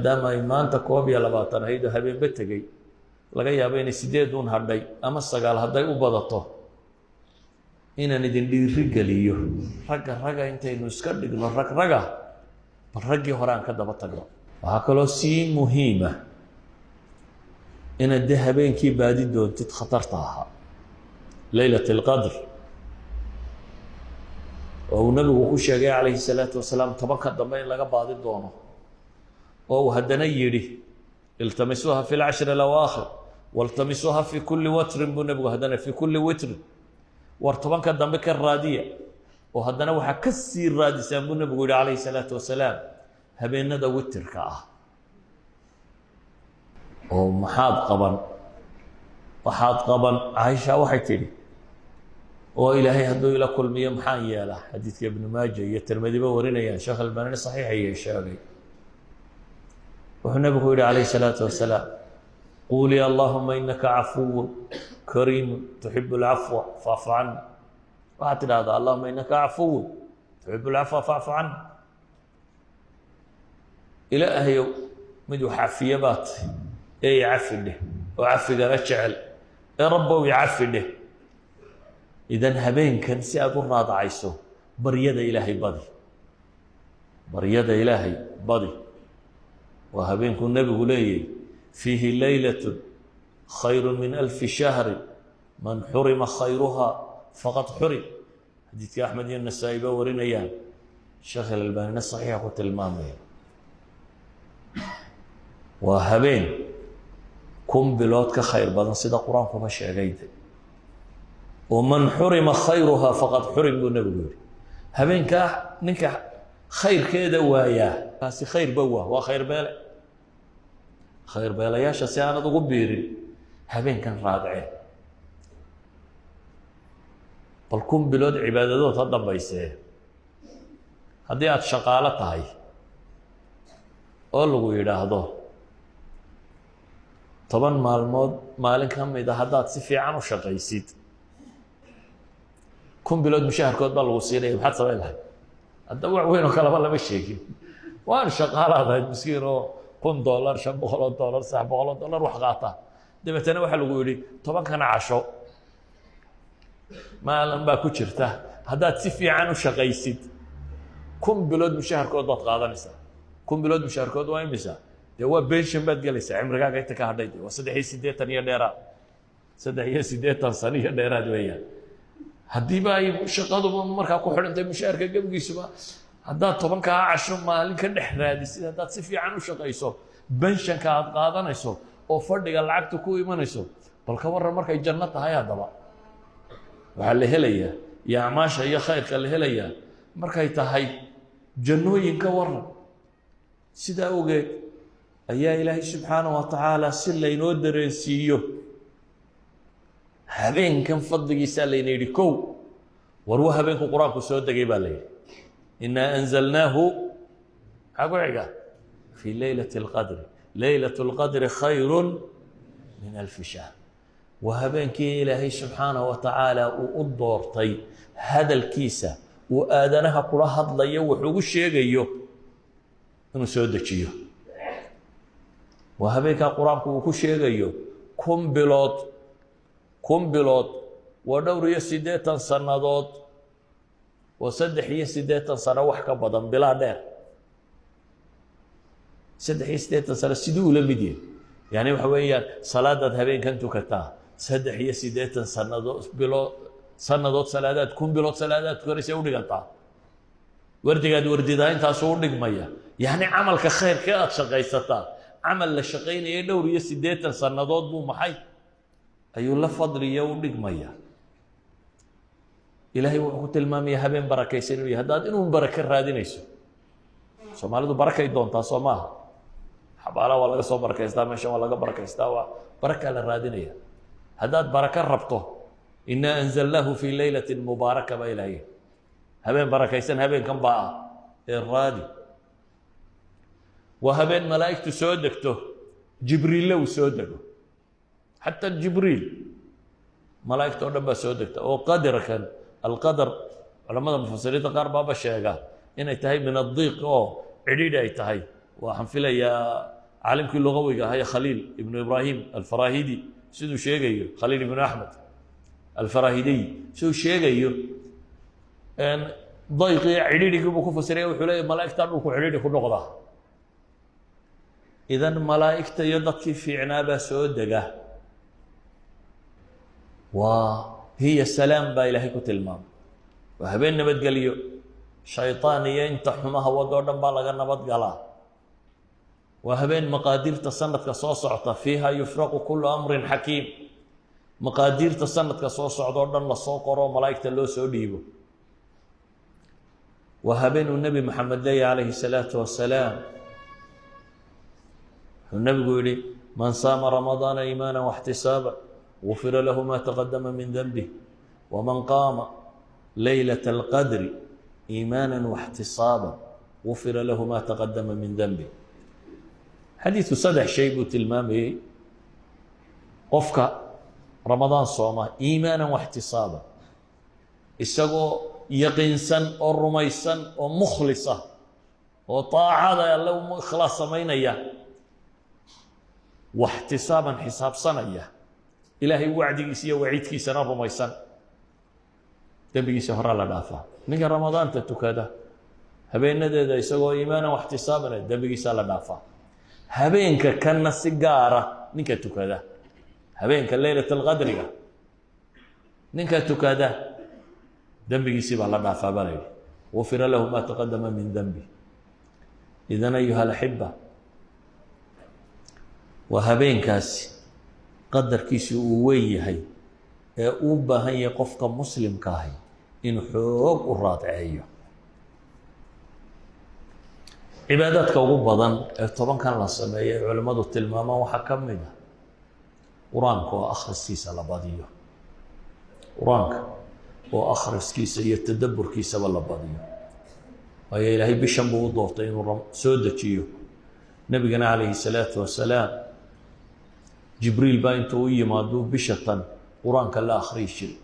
Maadaama ay maanta 21 ahayd oo habeenba tegey, laga yaabo inay 8 uun hadhay ama 9 hadday u badato, inaan idin dhiiri geliyo ragga ragga intaynu iska dhigno, rag raga, bal raggii hore aan ka daba tagno. Waxaa kaloo sii muhiima inaad dee habeenkii baadi doontid khatarta ahaa, ليلة القدر, oo uu nabigu ku sheegay calayhi الsalaatu wasalaam 10-ka dambe in laga baadi doono, oo uu haddana yidhi: "التمسوها في العشر الأواخر والتمسوها في كل وتر" buu nebigu haddana, في كل وتر. War 10-ka dambe ka raadiya, oo haddana waxaa ka sii raadisaan, buu nebigu yihi calayhi الsalaatu wasalaam, habeenada witirka ah. Oo maxaad qaban? Waxaad qaban, Caaisha waxay tidhi: "Oo Ilaahay hadduu ila kulmiyo, maxaan yeelaa?" Xadiidka Ibnu Maaja iyo Tirmidiba warinayaan, Sheekh Albanani saxiixaya sheegay. Wuxuu nebigu yihi calayhi الsalaatu wasalaam: "قولي اللهم إنك عفو كريم تحب العفو فاعف عني." Waxaad tidhahdaa: "اللهم إنك عفو تحب العفو فاعف عني." Ilaahayow, mid wax cafiye baa tahy ee i cafi dheh, oo cafigana jecel ee Rabbow i cafi dheh. Idan habeenkan si aad u raadacayso, baryada Ilaahay badi, baryada Ilaahay badi. Waa habeenkuu nebigu leeyahy: "فيه ليلة خير من ألف شهر، من حرم خيرها فقد حرم." Xadiidka Axmed iyo Nasaa-i ba warinayaan, Sheekh Alalbaanina saxiixa ku tilmaamaya. Waa habeen 1000 bilood ka khayr badan, sida Qur-aankuba sheegay de. Oo "من حرم خيرها فقد حرم" buu nebigu yihi. Habeenkaa ninka khayrkeeda waayaa, kaasi khayrba waa khayr beele. Khayr beelayaasha si aanad ugu biirin, habeenkan raadcee. Bal 1000 bilood cibaadadood ha dambaysee, haddii aada shaqaalo tahay oo lagu yidhaahdo 10 maalmood maalin ka mida haddaad si fiican u shaqaysid, 1000 bilood mushaharkood baa lagu siinaya, maxaad samayn lahay? Hadda wax weyn oo kaleba lama sheegin. Waan shaqaalaad ahayd miskiin oo $1000, $500, $300 wax qaata. Dabeetana waxaa lagu yidhi 10-kana casho maalin baa ku jirta, haddaad si fiican u shaqaysid, 1000 bilood mushaharkood baad qaadanaysaa. 1000 bilood mushaharkood waa imisa? Dee waa pension baad gelaysaa cimrigaaga inta ka hadhay. De waa 83 iyo dheeraad, 83 sano iyo dheeraad weeyaan. Haddiiba ay shaqaduba markaa ku xidhantay mushaharka gebigiisuba, haddaad 10-kaa casho maalin ka dhex raadisid, haddaad si fiican u shaqayso, pension-ka aad qaadanayso oo fadhiga lacagta ku imanayso, bal ka warran markay janno tahay? Haddaba waxaa la helayaa iyo acmaasha iyo khayrka la helayaa markay tahay jannooyin, ka waran? Sidaa ogeed ayaa Ilaahay subxaanaه wa tacaala si laynoo dareensiiyo habeenkan fadligiisaa layna yidhi: kow, war wa habeenku Qur-aanku soo degay baa la yidhi, "إنا أنزلناه", maxaa ku xiga? "في ليلة القدر، ليلة القدر خير من ألف شهر." Waa habeenkii Ilaahay subxaanaه wa tacaala uu u doortay hadalkiisa uu aadanaha kula hadlayo, wax ugu sheegayo, inuu soo dejiyo. Waa habeenkaa Qur-aanku uu ku sheegayo 1000 bilood. 1000 bilood waa dhowr iyo siddeetan sannadood, waa 83 sano, wax ka badan, bilaa dheer. 83 sano siduu ula mid yahay? Yani waxa weeyaan, salaadaad habeenkan tukataa 83 sannadood, bilood, sannadood salaadaad, 1000 bilood salaadaad tukanaysa u dhigantaa. Wardigaad wardidaa intaasuu u dhigmaya. Yacni camalka khayrka aad shaqaysataa, camal la shaqaynayay dhowr iyo siddeetan sannadood buu maxay ayuu la fadliyo u dhigmaya. Ilaahay wuxuu ku tilmaamaya habeen barakaysan inuu yahay. Haddaad inuun barake raadinayso, Soomaalidu barakay doontaa, soo maaha? Xabaalaha waa laga soo barakaystaa, meeshan waa laga barakaystaa, waa barakaa la raadinaya. Haddaad barako rabto, "إنا أنزلناه في ليلة مباركة" baa Ilaahay. Habeen barakaysan habeenkan baa ah ee raadi. Waa habeen malaa'igtu soo degto, Jibriille uu soo dego, xataa Jibriil, malaa'igta o dhan baa soo degta. Oo qadarkan, القدر, culamada mufasiriinta qaar baaba sheega inay tahay من الضيق, oo cidhiidhi ay tahay. Waxaan filayaa caalimkii lugawiga ahaa ee Khaliil Ibnu Ibraahim Alfarahidi siduu sheegayo, Khaliil Ibnu Axmed Alfarahidiy siduu sheegayo, dayqii, cidhidhigii buu ku fasiraya. Wuxuu leeya malaa'igtaa dhulku cidhidhi ku noqdaa. Idan malaa'igta iyo dadkii fiicnaa baa soo dega. Waa hiya salaam baa Ilaahay ku tilmaamay. Waa habeen nabadgelyo, shayطaan iyo inta xumaha wadoo dhan baa laga nabad galaa. Waa habeen maqaadiirta sanadka soo socta, fiiha yufraqu kulu amrin xakiim, maqaadiirta sanadka soo socda o dhan lasoo qoro, malaa'igta loo soo dhiibo. Waa habeen uu Nebi Maxamed leeyahy calayhi الsalaatu wasalaam, wuxuu nebigu yihi: "Man saama ramadaana iimaana waxtisaaba gufira lahu ma taqadama min denbih, waman qaama laylaة اlqadri iimaana waxtisaaba gufira lahu ma taqadama min denbih." Xadiidku saddex shay buu tilmaamayey: qofka Ramadaan sooma iimaanan waxtisaaba, isagoo yaqiinsan oo rumaysan oo mukhlisa oo taacada Alle u ikhlaas samaynaya, waxtisaaban xisaabsanaya, Ilaahay wacdigiisa iyo waciidkiisana rumaysan, dembigiisa horaa la dhaafaa. Ninka Ramadaanta tukada habeenadeeda isagoo iimaanan waxtisaabana, dembigiisa la dhaafaa. Habeenka kanna si gaara ninka tukada, habeenka leylat alqadriga ninka tukada, dembigiisii baa la dhaafaa baa la yidhi, gufira lahu ma taqadama min denbi. Idan, ayuha alaxiba, waa habeenkaasi qadarkiisi uu weyn yahay ee uu baahan yahay qofka muslimka ahi inuu xoog u raadceeyo. Cibaadaadka ugu badan ee 10kan la sameeyo ay culimmadu tilmaamaan waxaa ka mid ah Qur-aanka oo akhriskiisa la badiyo, Qur-aanka oo akhriskiisa iyo tadabburkiisaba la badiyo, waayo Ilaahay bishan buu u doortay inuu soo dejiyo. Nebigana calayhi salaatu wasalaam Jibriil baa intuu u yimaaduu bisha tan Qur-aanka la akhriyi jiray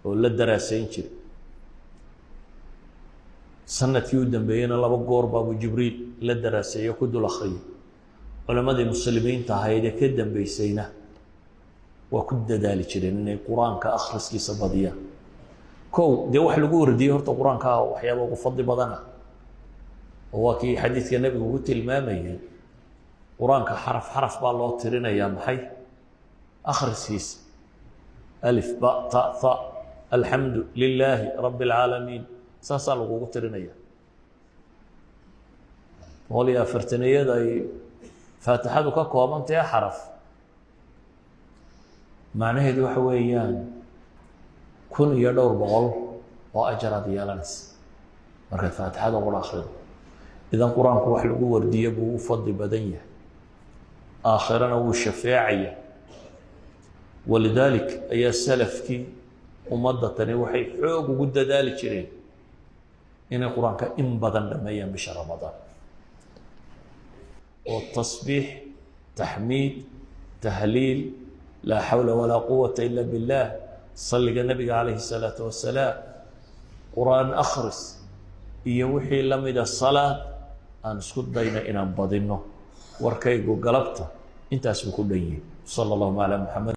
oo la daraasayn jiray. Sanadkii u dambeeyeyna laba goor baabuu Jibriil la daraaseeyo, ku dul akhriyay. Culammadii muslimiinta ahayd ee ka dambeysayna waa ku dadaali jireen inay Qur-aanka akhriskiisa badiyaan. Kow, dee wax lagu wardiyey horta Qur-aanka waxyaaba ugu fadli badana, oo waa kii xadiidka Nebigu ku tilmaamayay, Qur-aanka xaraf xaraf baa loo tirinayaa. Maxay akhriskiisa? Alif, ba, ta, tha, alxamdu lilaahi rabbi اlcaalamiin, saasaa lagugu tirinaya. 140-iyada ay Faatixadu ka koobantahe xaraf, macnaheedu waxa weeyaan kun iyo dhowr boqol oo ajaraad yeelanaysa markaad Faatixada qura akhrido. Idan Qur-aanku wax lagu wardiyo buu u fadli badan yahay, aakhirana wuu shafeecaya. Walidaalik ayaa salafkii ummadda tani waxay xoog ugu dadaali jireen inay Qur-aanka in badan dhameeyaan bisha Ramadaan, oo tasbiix, taxmiid, tahliil, laa xawla walaa quwata ila biاllah, salliga Nebiga calayhi الsalaatu wasalaam, Qur-aan akhris iyo wixii la mida, salaad, aan isku dayno inaan badino. Warkaygu galabta intaas buu ku dhan yihi. Sala allahuma calaa Muxamed.